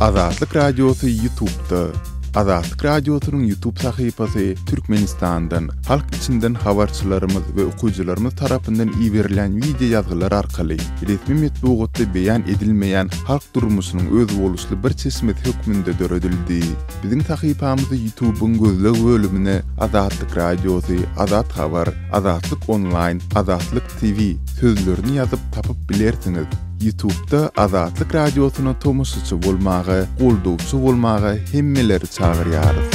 Azatlyk Radiosy Ýutubda. Azatlyk Radiosynyň Ýutub sahypasy Türkmenistandan, halk içinden habarçylarymyz we okyjylarymyz tarapyndan iberilýän wideo ýazgylar arkaly resmi metbugatda beýan edilmeýän halk durmuşynyň özboluşly bir çeşmesi hökmünde döredildi. Biziň sahypamyzy Ýutubyň gözleg bölümine Azatlyk Radiosy, Azat Habar, Azatlyk Onlaýn, Azatlyk TV sözlerini ýazyp tapyp bilersiňiz. Ýutubda Azatlyk Radiosyna tomaşaçy bolmaga, goldawçy bolmaga hemmeleri çagyrýarys.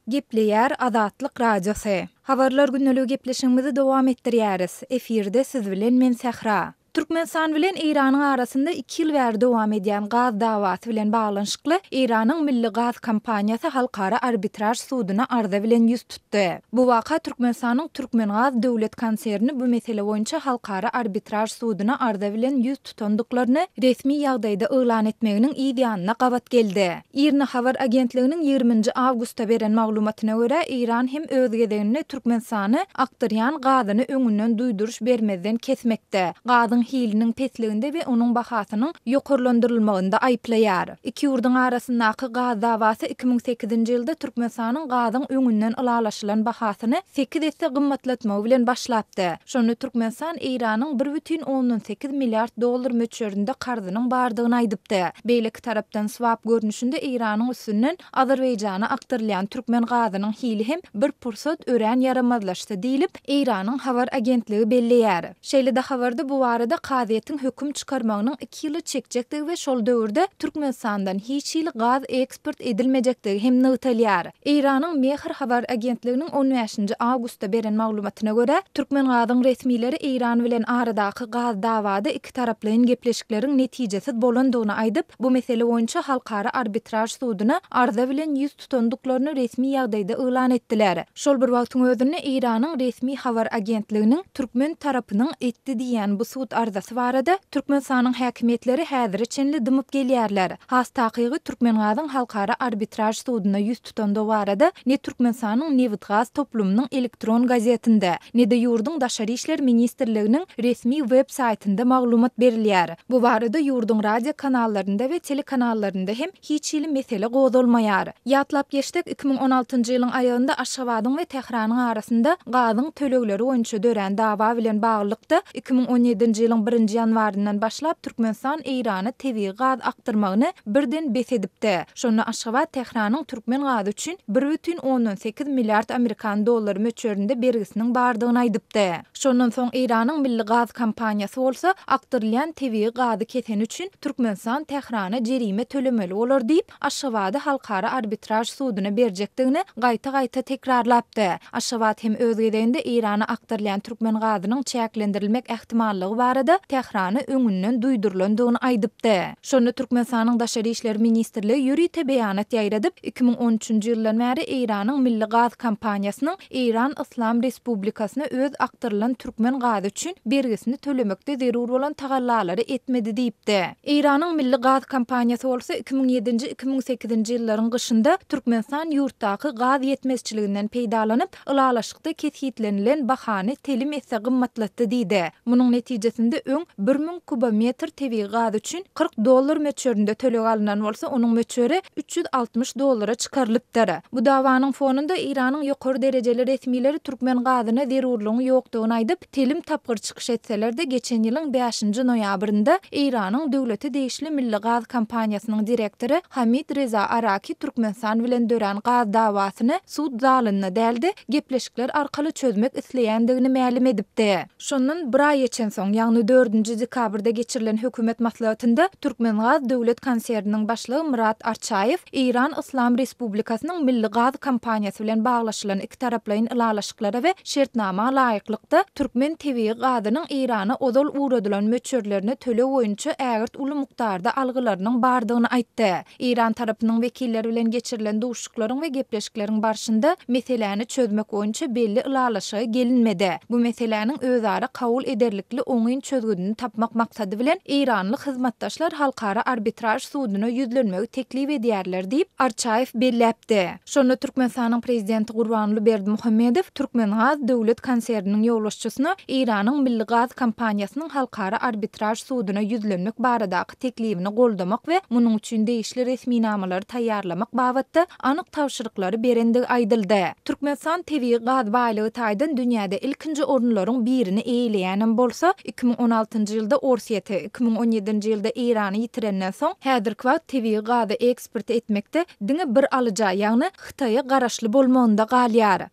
Gepleýär Azatlyk Radiosy. Habarlar gündeligi gepleşigimizi dowam etdirýäris. Efirde siz bilen men Sähra. Türkmenistan bilen Eýranyň arasynda iki ýyl bäri dowam edýän gaz dawasy bilen baglanyşykly Eýranyň Milli gaz kompaniýasy Halkara arbitraž suduna arza bilen ýüz tutdy. Bu waka Türkmenistanyň Türkmengaz döwlet konserni bu mesele boýunça Halkara arbitraž suduna arza bilen ýüz tutandyklaryny resmi ýagdaýda yglan etmeginiň yz ýanyna gabat geldi. IRNA habar agentliginiň ýigrimi nji awgustda beren maglumatyna görä, Eýran hem öz gezeginde Türkmenistany akdyrýan gazyny öňünden duýduryş bermezden kesmekde, gazyň hiliniň pesliginde we onuň bahasynyň ýokarlandyrylmagynda aýyplaýar. Iki ýurduň arasyndaky gaz dawasy 2008-nji ýylda Türkmenistanyň gazyň öňünden ylalaşylan bahasyny sekiz esse gymmatlatmagy bilen başlapdy. Şonda Türkmenistan Eýranyň bir bütin ondan sekiz milliard dollar möçberinde karzynyň bardygyny aýdypdy. Beýleki tarapdan swap görnüşinde Eýranyň üstünden Azerbaýjana akdyrylýan türkmen gazynyň hili hem bir pursat örän ýaramazlaşdy diýlip, Eýranyň habar agentligi belleýär. Şeýle-de habarda bu barada kazyýetiň höküm çykarmagynyň iki ýyla çekjekdigi we şol döwürde Türkmenistandan hiç hili gaz eksport edilmejekdigi hem nygtalýar. Eýranyň Mehr habar agentliginiň on bäşinji awgustda beren maglumatyna görä, Türkmengazyň resmileri Eýran bilen aradaky gaz dawada ikitaraplaýyn gepleşikleriň netijesiz bolandygyny aýdyp, bu mesele boýunça Halkara arbitraž suduna arza bilen ýüz tutandyklaryny resmi ýagdaýda yglan etdiler. Şol bir wagtyň özünde Eýranyň resmi habar agentliginiň türkmen tarapynyň etdi diýýän bu sud arzasy barada Türkmenistanyň häkimiýetleri häzire çenli dymyp gelýärler. Has takygy, Türkmengazyň Halkara arbitraž suduna ýüz tutandygy barada ne Türkmenistanyň nebitgaz toplumynyň elektron gazetinde, ne-de ýurduň Daşary işler ministrliginiň resmi web saýtynda maglumat berilýär. Bu barada ýurduň radio kanallarynda we telekanallarynda hem hiç hili mesele gozgalmaýar. Ýatlap geçsek, 2016-njy ýylyň aýagynda Aşgabadyň we Tähranyň arasynda gazyň tölegleri boýunça dörän dawa bilen baglylykda, 2017-nji ýylyň birinji ýanwaryndan başlap Türkmenistan Eýrana tebigy gaz akdyrmagyny birden bes edipdi. Şonda Aşgabat Tähranyň türkmen gazy üçin bir bütin ondan sekiz milliard amerikan dollary möçberinde bergisiniň bardygyny aýdypdy. Şondan soň Eýranyň milli gaz kompaniýasy bolsa akdyrylýan tebigy gazy keseni üçin Türkmenistan Tährana jerime tölemeli bolar diýip, Aşgabady Halkara arbitraž suduna berjekdigini gaýta-gaýta tekrarlapdy. Aşgabat hem öz gezeginde Eýrana akdyrylýan türkmen gazynyň çäklendirilmek ähtimallygy barada Tährana öňünden duýdurylandygyny aýdypdy. Şonda Türkmenistanyň Daşary işler ministrligi ýörite beýanat ýaýradyp, 2013-nji ýyldan bäri Eýranyň milli gaz kompaniýasynyň Eýran Yslam Respublikasyna öz akdyrylan türkmen gazy üçin bergisini tölemekde zerur bolan tagallalary etmedi diýipdi. Eýranyň milli gaz kompaniýasy bolsa 2007-nji, 2008-nji ýyllaryň gyşynda Türkmenistan ýurtdaky gaz ýetmezçiliginden peýdalanyp, ylalaşykda kesgitlenilen bahany telim esse gymmatlatdy diýdi. Munuň netijesinde öň 1000 kubometr tebigy gaz üçin 40 dollar möçberinde töleg alnan bolsa, onuň möçberi 360 dollara çykarylypdyr. Bu dawanyň fonunda Eýranyň ýokary derejeli resmileri türkmen gazyna zerurlygyň ýokdugyny aýdyp, telim tapgyr çykyş etseler-de, geçen ýylyň bäşinji noýabrynda Eýranyň döwlete degişli Milli gaz kompaniýasynyň direktory Hamid Reza Araki Türkmenistan bilen dörän gaz dawasyny sud zalynda däl-de, gepleşikler arkaly çözmek isleýändigini mälim edipdi. Şondan bir aý geçensoň, ýagny dördünji dekabrda geçirilen hökümet maslahatynda Türkmengaz döwlet konserniniň başlygy Myrat Arçaýew Eýran Yslam Respublikasynyň Milli gaz kompaniýasy bilen baglaşylan ikitaraplaýyn ylalaşyklara we şertnama laýyklykda, türkmen tebigy gazynyň Eýrana ozal ugradylan möçberlerine töleg boýunça ägirt uly mukdarda algylarynyň bardygyny aýtdy. Eýran tarapynyň wekilleri bilen geçirilen duşuşyklaryň we gepleşikleriň barşynda meseläni çözmek boýunça belli ylalaşyga gelinmedi. Bu meseläniň özara kabul ederlikli oňyn. çözgüdini tapmak maksady bilen eýranly hyzmatdaşlar Halkara arbitraž suduna ýüzlenmegi teklip edýärler diýip, Arçaýew belläpdi. Şonda Türkmenistanyň Prezidenti Gurbanguly Berdimuhamedow Türkmengaz döwlet konserniniň ýolbaşçysyna Eýranyň Milli gaz kompaniýasynyň Halkara arbitraž suduna ýüzlenmek baradaky teklibini goldamak we munuň üçin degişli resminamalary taýýarlamak babatda anyk tabşyryklary berendigi aýdyldy. Türkmenistan tebigy gaz baýlygy taýdan dünýäde ilkinji orunlaryň birini eýeleýänem bolsa, 2016-njy ýylda Orsýeti, 2017-nji ýylda Eýrany ýitirenden soň, häzirki wagt tebigy gazy eksport etmekde diňe bir alyja, ýagny Hytaýa garaşly bolmagynda galýar.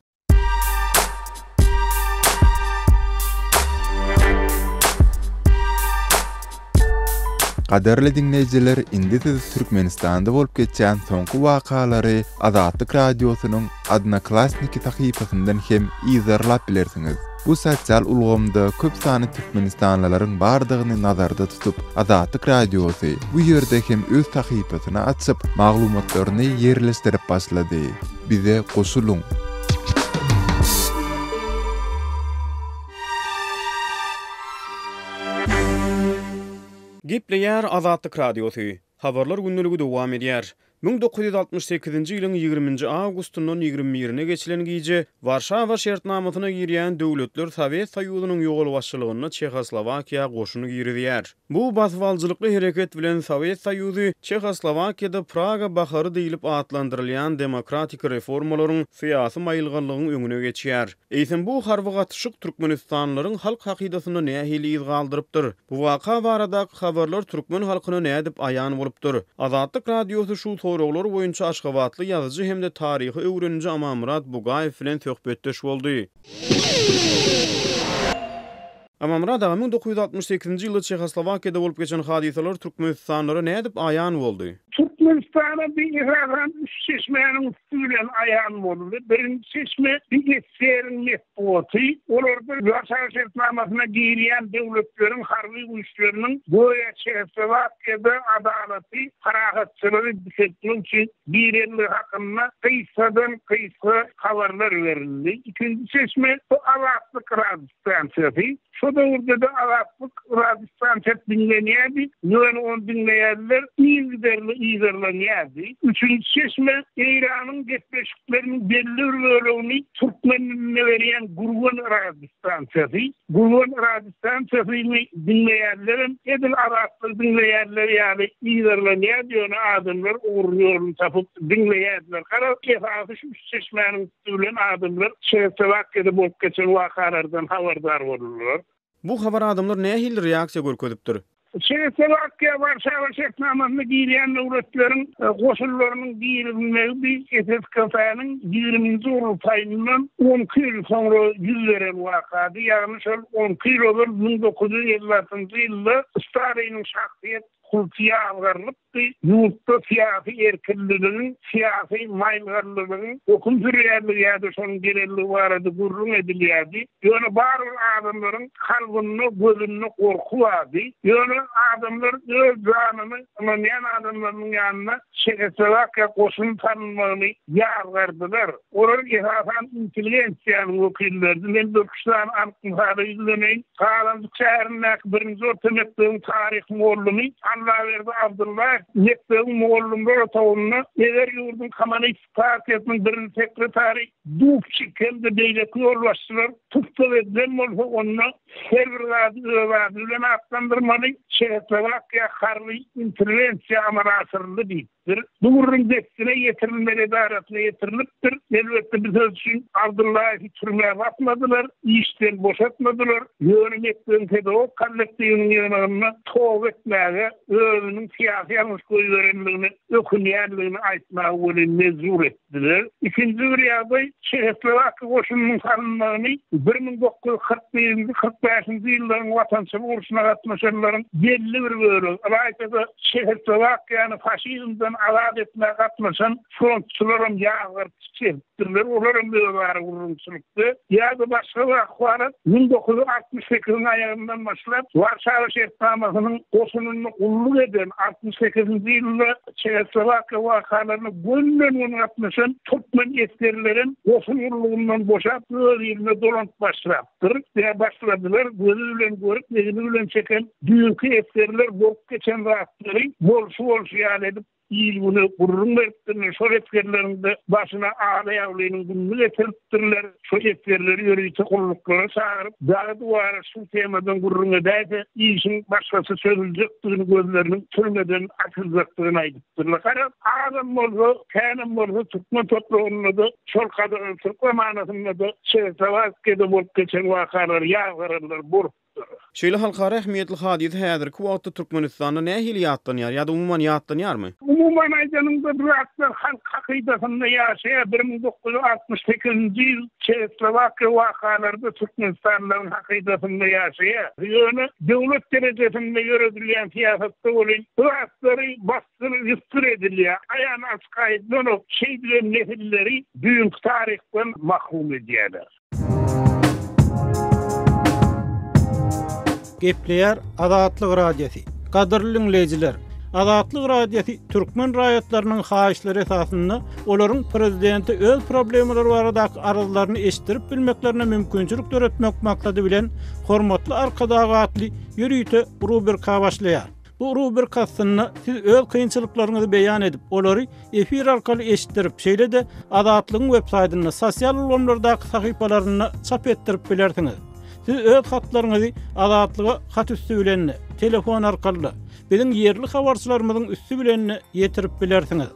Gadyrly diňleýjiler, indi siz Türkmenistanda bolup geçýän soňky wakalary Azatlyk Radiosynyň Odnoklassniki sahypasyndan hem yzarlap bilersiňiz. Bu sosial ulgamda köp sanly türkmenistanlylaryň bardygyny nazarda tutup, Azatlyk Radiosy bu ýerde hem öz sahypasyny açyp, maglumatlaryny ýerleşdirip başlady. Bize goşulyň! Gepleýär Azatlyk Radiosy. Habarlar gündeligi dowam edýär. 1968-nji ýylyň ýigriminji awgustyndan ýigrimi birine geçilen gije Warşawa şertnamasyna girýän döwletler Sowet Soýuzynyň ýolbaşçylygynda Çehoslowakiýa goşun girizýär. Bu basybalyjylykly hereket bilen Sowet Soýuzy Çehoslowakiýada Praga bahary diýlip atlandyrylýan demokratik reformalaryň, syýasy maýylganlygyň öňüne geçýär. Eýsem bu harby gatyşyk türkmenistanlylaryň halk hakydasynda nähili yz galdyrypdyr? Bu waka baradaky habarlar türkmen halkyna nädip aýan bolupdyr? Azatlyk Radiosy şu soraglar boýunça aşgabatly ýazyjy hem-de taryhy öwreniji Amanmyrat Bugaýew bilen söhbetdeş boldy. Amanmyrat aga, 1968-nji ýylda Çehoslowakiýada bolup geçen hadysalar türkmenistanlylara nädip aýan boldy? Türkmenistana bi esasan üç çeşmäniň üsti bilen aýan boldy. Birinji çeşme bi SSR-iň metbugaty. Olarda Warşawa şertnamasyna girýän döwletleriň harby güýçleriniň göýä Çehoslowakiýada adalaty, parahatçylygy dikeltmek üçin girenligi hakynda gysgadan-gysga habarlar berildi. Ikinji çeşme bu Azatlyk radiostansiýasy. Şo döwürde-de Azatlyk radiostansiýasy diňlenýärdi, ýöne ony diňleýänler yzygiderli yzarlanýardy. Üçünji çeşme, Eýranyň gepleşikleriniň belli bir bölegini türkmen dilinde berýän Gürgen radiostansiýasy. Gürgen radiostansiýasyny diňleýänlerem edil Azatlygy diňleýänler ýaly yzarlanýardy, ýöne adamlar ugruny-ýoluny tapyp diňleýärdiler. Garaz, esasy şu üç çeşmäniň Bilen adamlar Çehoslowakiýada bolup geçen wakalardan habardar boldular. Bu habara adamlar nähili reaksiýa görkezipdir? Çehoslowakiýa Warşawa şertnamasyna girýän döwletleriň goşunlarynyň girizilmegi bi SSKF-niň ýigriminji gurultaýyndan on iki ýyl soňra ýüz beren wakady, ýagny şol on iki ýyl ozal 1956-njy ýylda Staliniň şahsyýet kulty ýazgarylyp, Ýurtda syýasy erkinliligiň, syýasy maýylganlylygyň höküm sürýänligi ýa-da şonuň gelenligi barada gürrüň edilýärdi. Ýöne barybir adamlaryň kalbynda, gözünde gorky bardy. Ýöne adamlar öz janyny ynanýan adamlarynyň ýanyna Çehoslowakiýa goşun salynmagyny ýazgardylar. Olar esasan intelligensiýanyň wekilleridi. Men birküç sany anyk mysala ýüzleneýin. Galanjyk şäherindäki birinji orta mekdebiň taryh mugallymy Allaberdi Abdyllaýew mekdebiň mugallymlar otagynda eger ýurduň Kommunistik partiýasynyň birinji sekretary Dubçik hem-de beýleki ýolbaşçylar tussag edilen bolsa, onda her bir zady öz ady bilen atlandyrmaly, Çehoslowakiýa harby interwensiýa amala aşyryldy diýip. Bir bu gürrüň dessine ýetirilmeli edarasyna ýetirilipdir. Elbetde, bu söz üçin Abdyllaýewi türmä basmadylar, işden boşatmadylar. Ýöne mekdebiň pedagog kollektiwiniň ýygnagynda toba etmäge, özüniň syýasy ýalňyş goýberendigine ökünýändigini aýtmaga welin mejbur etdiler. Bize ikinji bir ýagdaý Çehoslowakiýa goşunynyň salynmagyny 1941-nji, 45-nji ýyllaryň Watançylyk urşuna gatnaşanlaryň belli bir bölegi, ylaýta-da Çehoslowakiýany faşizmden. azat etmäge gatnaşan frontçylaram ýazgaryp çykyş edipdirler. Olaram özara gürrüňçilikde ýa-da başga bir ahwalat 1968-iň aýagyndan başlap Warşawa şertnamasynyň goşunynda gulluk eden 68-nji ýylda Çehoslowakiýa wakalaryna gönden-göni gatnaşan türkmen esgerlerem goşun gullugyndan boşap öz iline dolanyp başlapdyr. Ýa başladylar, gözi bilen görüp, egni bilen çeken düýnki esgerler bolup geçen zatlary bolşy-bolşy ýaly edip il-güne gürrüň beripdirler. Şol esgerleriň-de başyna Ala-Ýaglynyň gününi getiripdirler. Şu esgerleri ýörite gulluklara çagyryp, dagy-duwara şu temadan gürrüň edäýse, işiň başgaça çözüljekdigini, gözleriniň türmeden açyljakdygyny aýdypdyrlar. Garaz, azam bolsa, känem bolsa türkmen topragynda-da, şol gadagançylyk zamanasynda-da Çehoslowakiýada bolup geçen wakalary ýazgaranlar bolupdyr. Şeýle halkara ähmiýetli hadysa häzirki wagtda Türkmenistanda nähili ýatlanýar ýa-da umuman ýatlanýarmy? Umuman aýdanyňda bu zatlar halk hakydasynda ýaşaýar. 1968-nji ýyl Çehoslowakiýa wakalary-da türkmenistanlylaryň hakydasynda ýaşaýar. Ýöne döwlet derejesinde ýöredilýän syýasatda welin bu zatlary basgyr-ýusgyr edilýär. Aýan-açyk aýdylanok, şeýdibem nesilleri düýnki taryhdan mahrum edýärler. Gepleýär Azatlyk Radiosy. Gadyrly diňleýjiler! Azatlyk Radiosy türkmen raýatlarynyň haýyşlary esasynda olaryň prezidente öz problemalary baradaky arzlaryny eşitdirip bilmeklerine mümkinçilik döretmek maksady bilen Hormatly Arkadag atly ýörite rubrika başlaýar. Bu rubrika astynda siz öz kynçylyklaryňyzy beýan edip, olary efir arkaly eşitdirip, şeýle-de Azatlygyň websaýtynda, sosial ulgamlardaky sahypalarynda çap etdirip bilersiňiz. Siz öz hatlaryňyzy Azatlyga hat üsti bilen-de, telefon arkaly-da, biziň ýerli habarçylarymyzyň üsti bilen-de ýetirip bilersiňiz.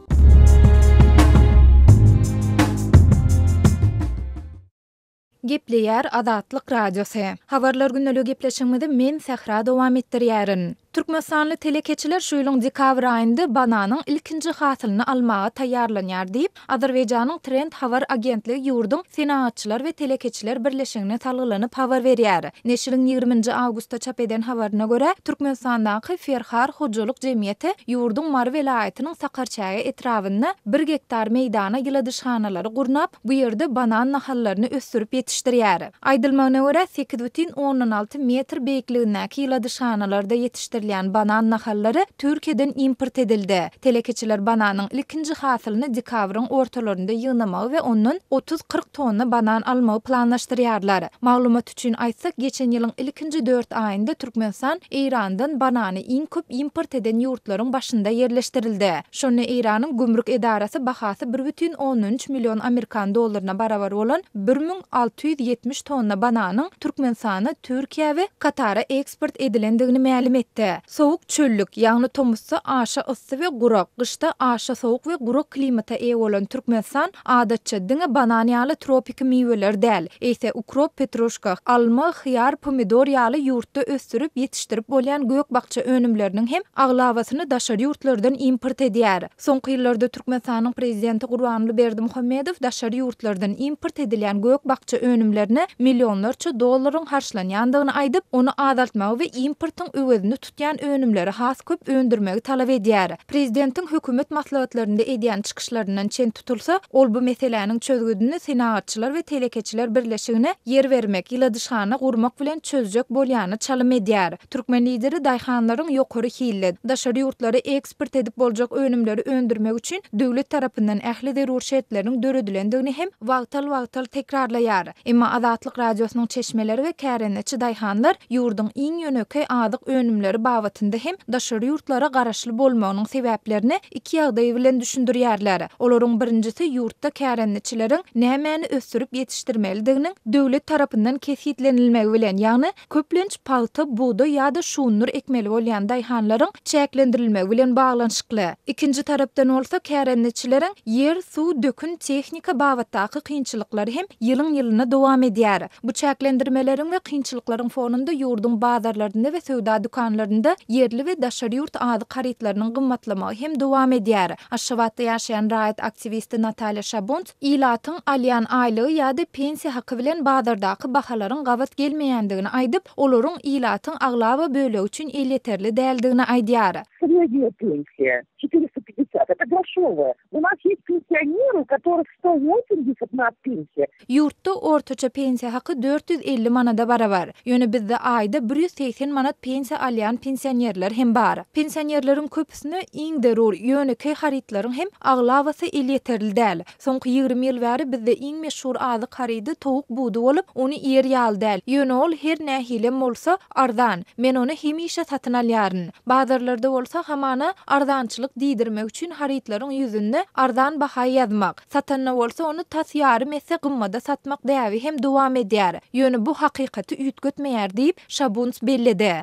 Gepleýär Azatlyk Radiosy. Habarlar gündeligi gepleşigimizi men Sähra dowam etdirýärin. Türkmenistanly telekeçiler şu ýylyň dekabr aýynda bananyň ilkinji hasylyny almaga taýýarlanýar diýip, Azerbaýjanyň Trend habar agentligi ýurduň Senagatçylar we telekeçiler birleşigine salgylanyp habar berýär. Neşiriň ýigrimi nji awgustda çap eden habaryna görä, Türkmenistandaky Ferhar hojalyk jemgyýeti ýurduň Mary welaýatynyň Sakarçäge etrabynda bir gektar meýdana ýyladyşhanalary gurnap, Bu ýerde banan nahallaryny ösdürip ýetişdirýär. Aýdylmagyna görä, 8,6 metr beýikligindäki ýyladyşhanalarda ýetişdirilýän banan nahallary Türkiýeden import edildi. Telekeçiler bananyň ilkinji hasylyny dekabryň ortalarynda ýygnamagy we ondan 30-40 tonna banan almagy planlaşdyrýarlar. Maglumat üçin aýtsak, geçen ýylyň ilkinji dört aýynda Türkmenistan Eýrandan banany iň köp import eden ýurtlaryň başynda ýerleşdirildi. Şonda Eýranyň gümrük edarasy bahasy bir 1,3 million amerikan dollaryna barabar bolan 1670 tonna bananyň Türkmenistana, Türkiýä we Katara eksport edilendigini mälim etdi. Sowuk çöllük, ýagny tomusda aşa yssy we gurak, gyşda aşa sowuk we gurak klimata eýe bolan Türkmenistan adatça diňe banan ýaly tropiki miweler däl, eýse ukrop, petruşka, alma, hyýar, pomidor ýaly ýurtda ösdürip ýetişdirip bolýan gök-bakja önümleriniň hem aglabasyny daşary ýurtlardan import edýär. Soňky ýyllarda Türkmenistanyň Prezidenti Gurbanguly Berdimuhamedow daşary ýurtlardan import edilýän gök-bakja önümlerine millionlarça dollaryň harçlanýandygyny aýdyp, ony azaltmagy we importyň öwezini tutýan önümleri has köp öndürmegi talap edýär. Prezidentiň hökümet maslahatlarynda edýän çykyşlaryndan çen tutulsa, ol bu meseläniň çözgüdini Senagatçylar we telekeçiler birleşigine ýer bermek, ýyladyşhana gurmak bilen çözjek bolýana çalym edýär. Türkmen Lideri daýhanlaryň ýokary hilli, daşary ýurtlara eksport edip boljak önümleri öndürmek üçin döwlet tarapyndan ähli zerur şertleriň döredilendigini hem wagtal-wagtal tekrarlaýar. Emma Azatlyk Radiosynyň çeşmeleri we kärendeçi daýhanlar ýurduň iň ýönekeý azyk önümleri babatynda hem daşary ýurtlara garaşly bolmagynyň sebäplerini iki ýagdaý bilen düşündirýärler. Olaryň birinjisi ýurtda kärendeçileriň nämäni ösdürip ýetişdirmelidiginiň döwlet tarapyndan kesgitlenilmegi bilen, ýagny köplenç pagta, bugdaý ýa-da şundur ekmeli bolýan daýhanlaryň çäklendirilmegi bilen baglanyşykly. Ikinji tarapdan bolsa, kärendeçileriň ýer, suw, dökün, tehnika babatdaky kynçylyklary hem ýylyň-ýylyna dowam edýär. Bu çäklendirmeleriň we kynçylyklaryň fonunda ýurduň bazarlarynda we söwda dükanlarynda ýerli we daşary ýurt azyk harytlarynyň gymmatlamagy hem dowam edýär. Aşgabatda ýaşaýan raýat aktiwisti Natalýa Şabunts ilatyň alýan aýlygy ýa-da pensiýa haky bilen bazardaky bahalaryň gabat gelmeýändigini aýdyp, olaryň ilatyň aglaba bölegi üçin elýeterli däldigini aýdýar. Srednýa pensiýa, 450. Это грошовая. У нас есть пенсионеры, у которых 180 manat pensiýa. Ýurtda ortaça pensiýa haky 450 manada barabar. Ýöne bizde aýda 180 manat pensiýa alýan pensionerler hem bar. Pensionerleriň köpüsine iň zerur, ýönekeý harytlaryň hem aglabasy elýeterli däl. Soňky 20 ýyl bäri bizde iň meşhur azyk harydy towuk budy bolup, ony iýer ýaly däl. Ýöne ol her nähilem bolsa, arzan. Men ony hemişe satyn alýaryn. Bazarlarda bolsa hamana arzançylyk diýdirmek üçin harytlaryň ýüzünde arzan baha ýazmak, satanda bolsa ony tas ýarym esse gymmada satmak däbi hem dowam edýär. Ýöne bu hakykaty üýtgetmeýär diýip, Şabunts belledi.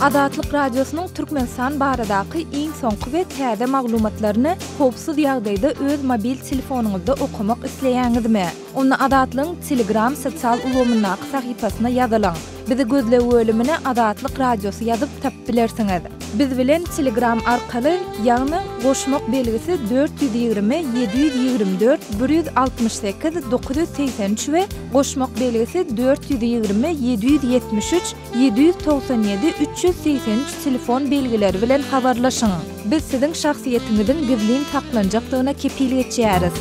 Azatlyk Radiosynyň Türkmenistan baradaky iň soňky we täze maglumatlaryny howpsuz ýagdaýda öz mobil telefonyňyzda okamak isleýäňizmi? Onda Azatlygyň Telegram sosial ulgamyndaky sahypasyna ýazylyň. Bizi gözleg bölümine Azatlyk Radiosy ýazyp tapyp bilersiňiz. Biz bilen Telegram arkaly, ýagny goşmak belgisi 420 724 168 983 we goşmak belgisi 420 773 797 383 telefon belgileri bilen habarlaşyň. Biz siziň şahsyýetiňiziň gizlin saklanjakdygyna kepil geçýäris.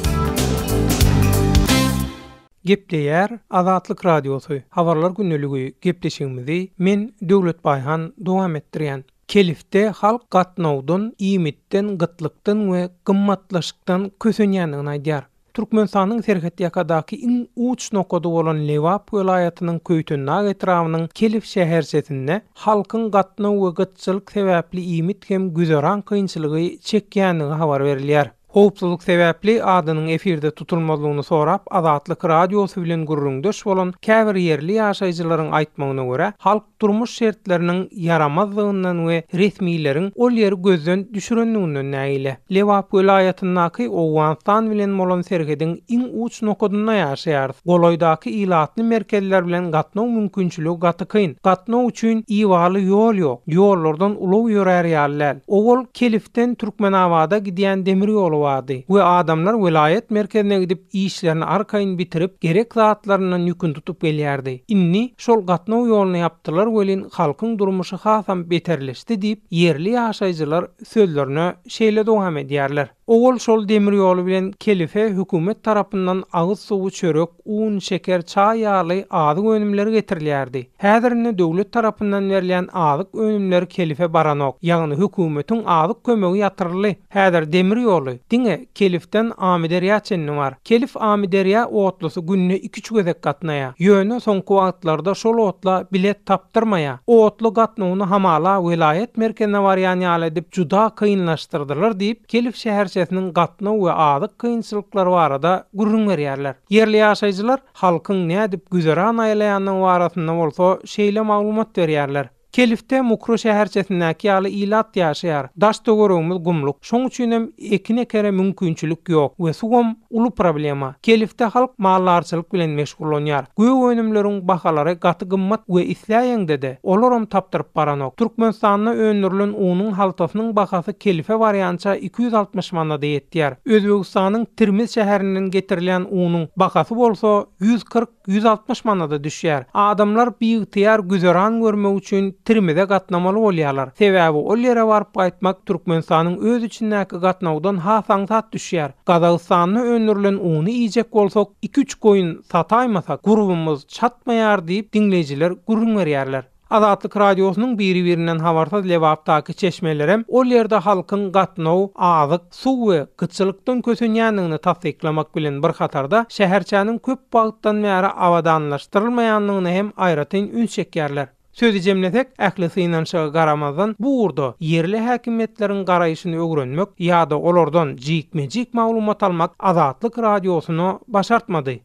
Gepleýär Azatlyk Radiosy, Habarlar gündeligi gepleşigimizi men Döwlet Baýhan dowam etdirýän. Kelifde halk gatnawdan, iýmitden, gytlykdan we gymmatlaşykdan kösenýändigini aýdýar. Türkmenistanyň serhetýakadaky iň uç nokady bolan Lebap welaýatynyň Köýtendag etrabynyň Kelif şäherçesinde halkyň gatnaw we gytçylyk sebäpli iýmit hem güzeran kynçylygy çekýändigi habar berilýär. Howpsuzlyk sebäpli adynyň efirde tutulmazlygyny sorap Azatlyk Radiosy bilen gürrüňdeş bolan käbir ýerli ýaşaýjylaryň aýtmagyna görä, halk durmuş şertleriniň ýaramazdygyndan we resmileriň ol ýeri gözden düşürendiginden nägile. Lebap welaýatyndaky Owganystan bilen bolan serhediň iň uç nokadynda ýaşaýarys. Golaýdaky ilatly merkezler bilen gatnaw mümkinçiligi gaty kyn. Gatnaw üçin ibaly ýol ýok. Ýollardan ulag ýörär ýaly däl. Owal Kelifden Türkmenabada gidýän demir ýoly bardy we adamlar welaýat merkezine gidip işlerini arkaýyn bitirip, gerek zatlaryndan ýüküni tutup gelýärdi. Indi şol gatnaw ýoluny ýapdylar welin halkyň durmuşy hasam beterleşdi diýip, ýerli ýaşaýjylar sözlerine şeýle dowam edýärler. Owal şol demir ýoly bilen Kelife hökümet tarapyndan agyz suwy, çörek, un, şeker, çaý ýaly azyk önümleri getirilýärdi. Häzir indi döwlet tarapyndan berilýän azyk önümleri Kelife baranok. Ýagny hökümetiň azyk kömegi ýatyryldy. Häzir demir ýoly diňe Kelifden Amyderýa çenli bar. Kelif-Amyderýa otlusy günde iki-üç gezek gatnaýar. Ýöne soňky wagtlarda şol otla bilet tapdyrmaýar. Otly gatnawyny hamala welaýat merkezine barýan ýaly edip juda kynlaşdyrdylar diýip, Kelif şäherçesiniň gatnaw we azyk kynçylyklary barada gürrüň berýärler. Ýerli ýaşaýjylar halkyň nädip güzeran aýlaýandygy barasynda bolsa şeýle maglumat berýärler. Kelifde Mukro şäherçesindäki ýaly ilat ýaşaýar. Daş-töweregimiz gumluk. Şoň üçinem ekin ekere mümkinçilik ýok we suwam uly problema. Kelifde halk maldarçylyk bilen meşgullanýar. Gök önümleriň bahalary gaty gymmat we isläýeňde-de, olaram tapdyryp baranok. Türkmenistanda öndürilen unuň haltasynyň bahasy Kelife barýança 260 manada ýetýär. Özbegistanyň Termiz şäherinden getirilýän unuň bahasy bolsa 140 160 manada düşýär. Adamlar biygtyýar güzeran görmek üçin Termize gatnamaly bolýarlar. Sebäbi ol ýere baryp gaýtmak Türkmenistanyň öz içindäki gatnawdan has aňsat düşýär. Gazagystanda öndürilen uny iýjek bolsak, iki-üç goýun sataýmasak, gurbumyz çatmaýar diýip, diňleýjiler gürrüň berýärler. Azatlyk Radiosynyň biri-birinden habarsyz Lebapdaky çeşmelerem ol ýerde halkyň gatnaw, azyk, suw we gytçylykdan kösenýändigini tassyklamak bilen bir hatarda, şäherçäniň köp wagtdan bäri abadanlaşdyrylmaýandygyna hem aýratyn üns çekýärler. Sözi jemlesek, ähli synanyşyga garamazdan, bu ugurda ýerli häkimiýetleriň garaýşyny öwrenmek ýa-da olardan jikme-jik maglumat almak Azatlyk Radiosyna başartmady.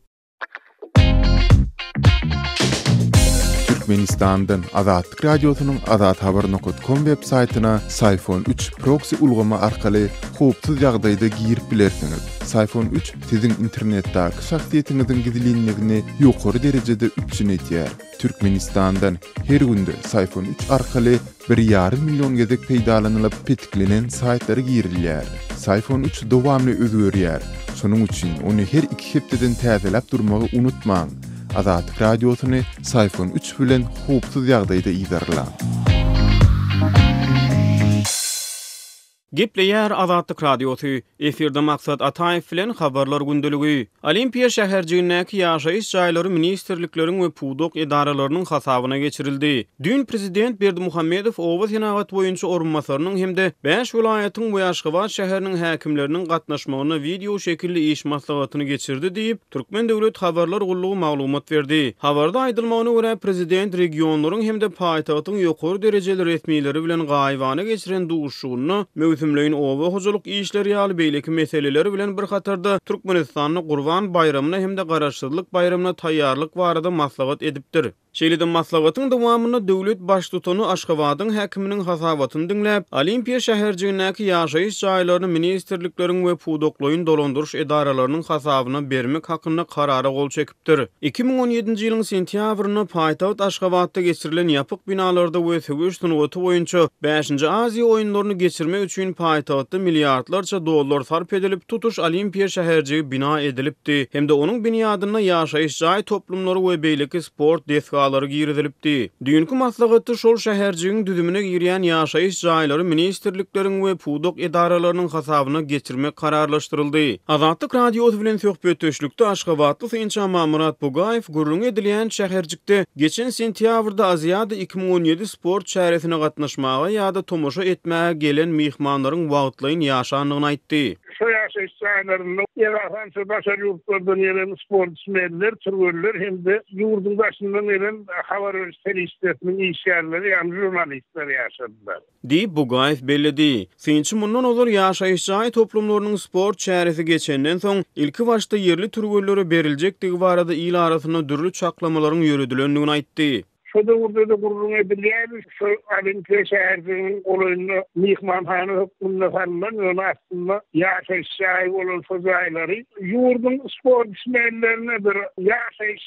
Türkmenistandan Azatlyk Radiosynyň azathabar nokat kom web saýtyna Syfon 3 proksi ulgamy arkaly howpsuz ýagdaýda girip bilersiňiz. Syfon 3 siziň internetdäki şahsyýetiňiziň gizlinligini ýokary derejede üpjün edýär. Türkmenistandan her günde Syfon 3 arkaly bir ýarym million gezek peýdalanylyp petiklenen saýtlara girilýär. Syfon 3 dowamly özgerýär. Şonuň üçin ony her iki hepdeden täzeläp durmagy unutmaň. Azatlyk Radiosyny Syfon 3 bilen howpsuz ýagdaýda yzarlaň. Gepleýär Azatlyk Radiosy, Efirde Maksat Ataýew bilen Habarlar gündeligi. Olimpiýa şäherjigindäki ýaşaýyş jaýlary ministrlikleriň we pudak edaralarynyň hasabyna geçirildi. Düýn prezident Berdimuhamedow oba senagat boýunça orunbasarynyň hem-de bäş welaýatyň we Aşgabat şäheriniň häkimleriniň gatnaşmagynda wideo şekilli iş maslahatyny geçirdi diýip, Türkmen döwlet habarlar gullugy maglumat berdi. Habarda aýdylmagyna görä, prezident regionlaryň hem-de paýtagtyň ýokary derejeli resmileri bilen gaýybana geçiren duşuşygynda möwsümleýin oba hojalyk işleri ýaly beýleki meseleler bilen bir hatarda Türkmenistanda Gurban baýramyna hem-de Garaşsyzlyk baýramyna taýýarlyk barada maslahat edipdir. Şeýle-de maslahatyň dowamynda döwlet Baştutany Aşgabadyň häkiminiň hasabatyny diňläp, Olimpiýa şäherjigindäki ýaşaýyş jaýlaryny ministrlikleriň we pudaklaýyn dolandyryş edaralarynyň hasabyna bermek hakynda Karara gol çekipdir. 2017-nji ýylyň sentýabrynda paýtagt Aşgabatda geçirilen ýapyk binalarda we söweş sungaty boýunça Bäşinji Aziýa oýunlaryny geçirmek üçin paýtagtda milliardlarça dollar sarp edilip, tutuş Olimpiýa şäherjigi bina edilipdi hem-de onuň binýadynda ýaşaýyş jaý toplumlary we beýleki sport desgalary girizilipdi. Düýnki maslahatda şol şäherjigiň düzümine girýän ýaşaýyş jaýlary ministrlikleriň we pudak edaralarynyň hasabyna geçirmek kararlaşdyryldy. Azatlyk Radiosy bilen söhbetdeşlikde aşgabatly synçy Amanmyrat Bugaýew gürrüňi edilýän şäherjikde geçen sentýabrda Aziada 2017 sport çäresine gatnaşmaga ýa-da tomaşa etmäge gelen myhmanlaryň wagtlaýyn ýaşandygyny aýtdy. Şu ýaşaýyş jaýlarynda esasan şu daşary ýurtlardan gelen sportsmenler, türgenler hem-de ýurduň daşyndan gelen habar beriş serişdesiniň işgärleri, ýagny žurnalistler ýaşadylar. Diýip, Bugaýew belledi. Synçy mundan ozal ýaşaýyş jaý toplumlarynyň sport çäresi geçenden soň, ilkibaşda ýerli türgenlere beriljekdigi barada il arasynda dürli çaklamalaryň ýöredilendigini aýtdy. Şo döwürde-de gürrüň edilýärdi, şo Olimpiýa şäherjiginiň golaýynda myhmanhana hökmünde salnan, ýöne aslynda ýaşaýyş jaýy bolan şo jaýlary ýurduň sportsmenlerine bir ýaşaýyş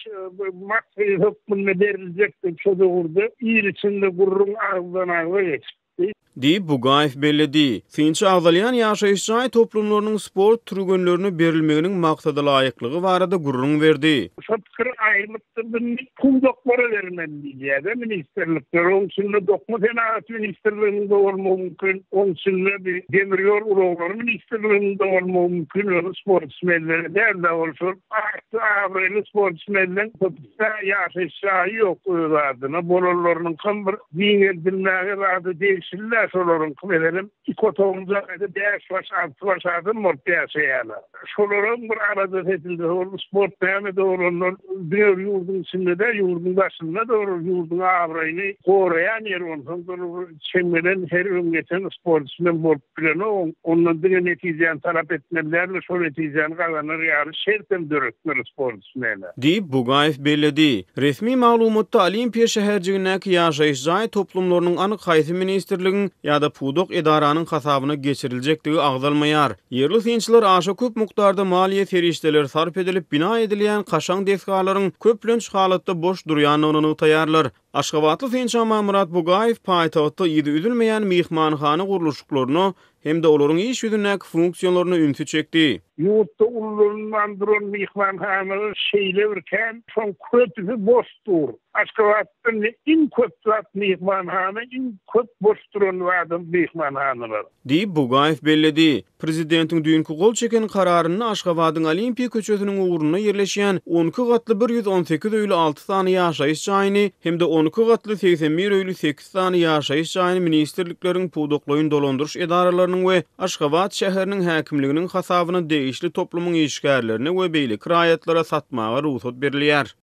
maksady hökmünde beriljekdi. Şo döwürde il içinde gürrüň agzdan-agza geçipdi. Diýip, Bugaýew belledi. Synçy agzalýan ýaşaýyş jaý toplumlarynyň sport türgenlerine berilmeginiň maksadalaýyklygy barada gürrüň berdi. Şo pikir aýrylypdyr, indi pudaklara bermeli diýilýär-de, ministrlikler. Oň içinde Dokma senagaty ministrliginiň-de bolmagy mümkin, oň içinde bir Demir ýol ulaglary ministrliginiň-de bolmagy mümkin, ýöne sportsmenlere däl-de, ol şol atly-abraýly sportsmenleň köpüsi-ä ýaşaýyş jaýy ýok öz adyna, bolanlarynyňkam bir Giňeldilmäge zady degişli-dä şolaryňky, meselem, iki otagly jaýda bäş baş, alty baş adam bolup ýaşaýarlar. Şolaram bir aladasy edilse, ol sport näme dogry ondan diňe bir ýurduň içinde däl, ýurduň daşynda-da bir ýurduň abraýyny goraýan ýeri onsoň şol bir çem gelen her öň geçen sportsmen bolup bilenok, ondan diňe netijäni talap etmeli däl-de, şol netijäni gazanar ýaly şertem döretmeli sport. Mele. Diýip, Bugaýew belledi. Resmi maglumatda Olimpiýa şäherjigindäki ýaşaýyş jaý toplumlarynyň anyk haýsy ministrligiň ýa-da pudak edaranyň hasabyna geçiriljekdigi agzalmaýar. Ýerli synçylar aşa köp mukdarda maliýe serişdeleri sarp edilip bina edilýän kaşaň desgalaryň köplenç halatda boş durýandygyny nygtaýarlar. Aşgabatly synçy Amanmyrat Bugaýew paýtagtda yzy üzülmeýän myhmanhana gurluşyklaryna hem-de olaryň iş ýüzündäki funksiýalaryna ünsi çekdi. Ýurtda ullanylman duran myhmanhanalar şeýle bir kän, şoň köpüsi boş dur. Aşgabatda iň köp zat myhmanhana, iň köp boş duran zadam myhmanhanalar. Diýip, Bugaýew belledi. Prezidentiň düýnki gol çeken Kararynda Aşgabadyň Olimpiýa köçesiniň ugrunda ýerleşýän 12 gatly 118 öýli alty sany ýaşaýyş jaýyny hem-de 12 gatly 81 öýli sekiz sany ýaşaýyş jaýyny ministrlikleriň, pudaklaýyn dolandyryş edaralarynyň we Aşgabat şäheriniň häkimliginiň hasabyna degişli toplumyň işgärlerine we beýleki raýatlara satmaga rugsat berilýär.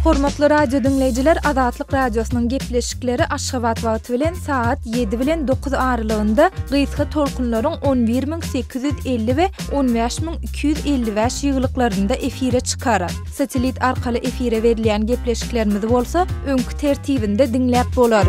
Hormatly radio diňleýjiler Azatlyk Radiosynyň gepleşikleri Aşgabat wagty bilen sagat 7 bilen 9 aralygynda gysga tolkunlaryň 11850 we 15255 ýygylyklarynda efire çykar. Satellit arkaly efire berilýän gepleşiklerimizi bolsa öňki tertibinde diňläp bolar.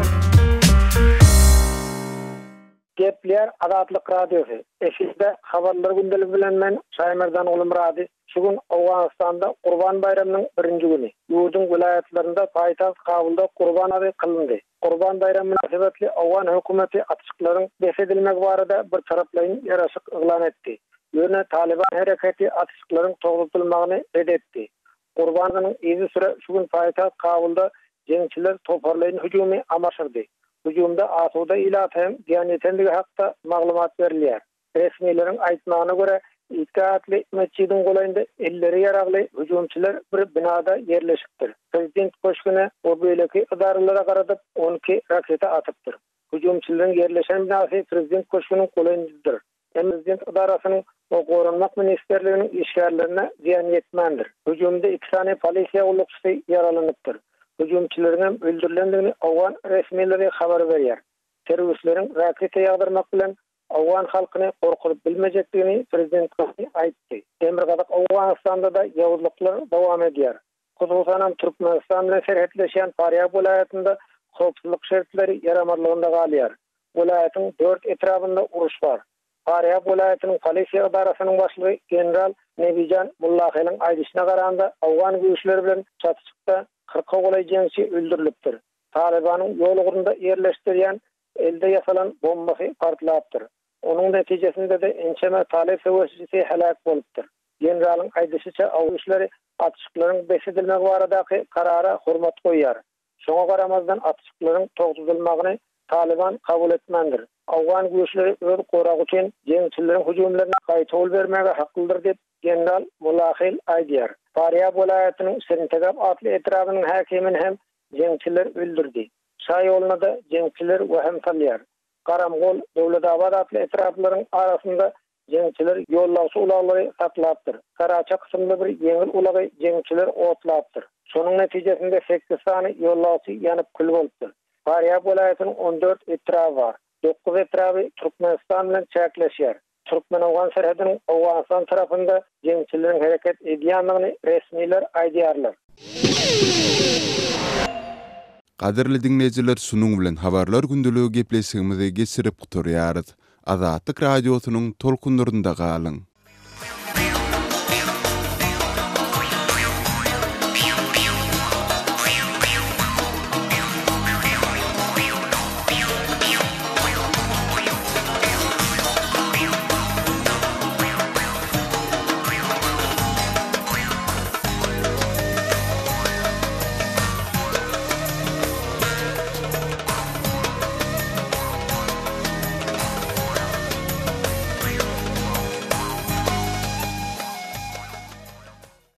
Gepleýär Azatlyk Radiosy, Efirde Habarlar gündeligi bilen men Şaýmerdan Gulmyrady. Şu gün Owganystanda Gurban baýramynyň birinji güni. Ýurduň welaýatlarynda, paýtagt Kabulda Gurban namazy kylyndy. Gurban baýramy mynasybetli owgan hökümeti atyşyklaryň bes edilmegi barada birtaraplaýyn ýaraşyk yglan etdi. Ýöne Talyban hereketi atyşyklaryň togtatylmagyny ret etdi. Gurbanyň yzysüre şu gün paýtagt Kabulda jeňçiler toparlaýyn hüjümi ama aşyrdy. Hüjümde asuda ilata hem zyýan ýetendigi hakda maglumat berilýär. Resmileriň aýtmagyna görä, Idgah atly metjidiň golaýynda elleri ýaragly hüjümçiler bir binada ýerleşipdir. Prezident köşgüne we beýleki edaralara garadyp, 12 raketa atypdyr. Hüjümçileriň ýerleşen binasy prezident köşgüniň golaýyndadyr. Prezident edarasynyň we Goranmak ministrliginiň işgärlerine zyýan ýetmändir. Hüjümde iki sany polisiýa gullukçysy ýaralanypdyr. Hüjümçileriňem öldürilendigini owgan resmileri habar berýär. Terroristleriň raketa ýagdyrmak bilen owgan halkyny gorkuzyp bilmejekdigini prezident Gani aýtdy. Demirgazyk Owganystanda-da ýowuzlyklar dowam edýär. Hususanam Türkmenistan bilen serhetleşýän Farýab welaýatynda howpsuzlyk şertleri ýaramazlygynda galýar. Welaýatyň dört etrabynda uruş bar. Farýab welaýatynyň polisiýa edarasynyň başlygy general Nebijan Mullaheliň aýdyşyna garanda, owgan güýçleri bilen çatyşykda kyrka golaý jeňçi öldürilipdir. Talybanyň ýol ugrunda ýerleşdirýän elde ýasalan bombasy partlapdyr. Onuň netijesinde-de ençeme talyp söweşijisi heläk bolupdyr. Generalyň aýdyşyça, aw güýçleri atyşyklaryň bes edilmegi baradaky karara hormat goýýar. Şoňa garamazdan atyşyklaryň togtadylmagyny Talyban kabul etmändir. Owgan güýçleri öz goragy üçin jeňçileriň hüjümlerine gaýtawul bermäge haklydyr diýip, general Mulahil aýdýar. Farýab welaýatynyň Şirintegap atly etrabynyň häkimini hem jeňçiler öldürdi. Şa ýoluna-da jeňçiler wehim salýar. Garamgol, Döwletabat atly etraplaryň arasynda Jeňçiler ýolagçy ulaglary saklapdyr. Garaça kysymly bir ýeňil ulagy jeňçiler otlapdyr. Şonuň netijesinde sekiz sany ýolagçy ýanyp kül bolupdyr. Farýab welaýatynyň 14 etraby bar. Dokuz etraby Türkmenistan bilen çäkleşýär. Türkmen-owgan serhediniň Owganystan tarapynda jeňçileriň hereket edýändigini resmiler aýdýarlar. Gadyrly diňleýjiler şunuň bilen Habarlar gündeligi gepleşigimizi geçirip gutarýarys. Azatlyk Radiosynyň tolkunlarynda galyň!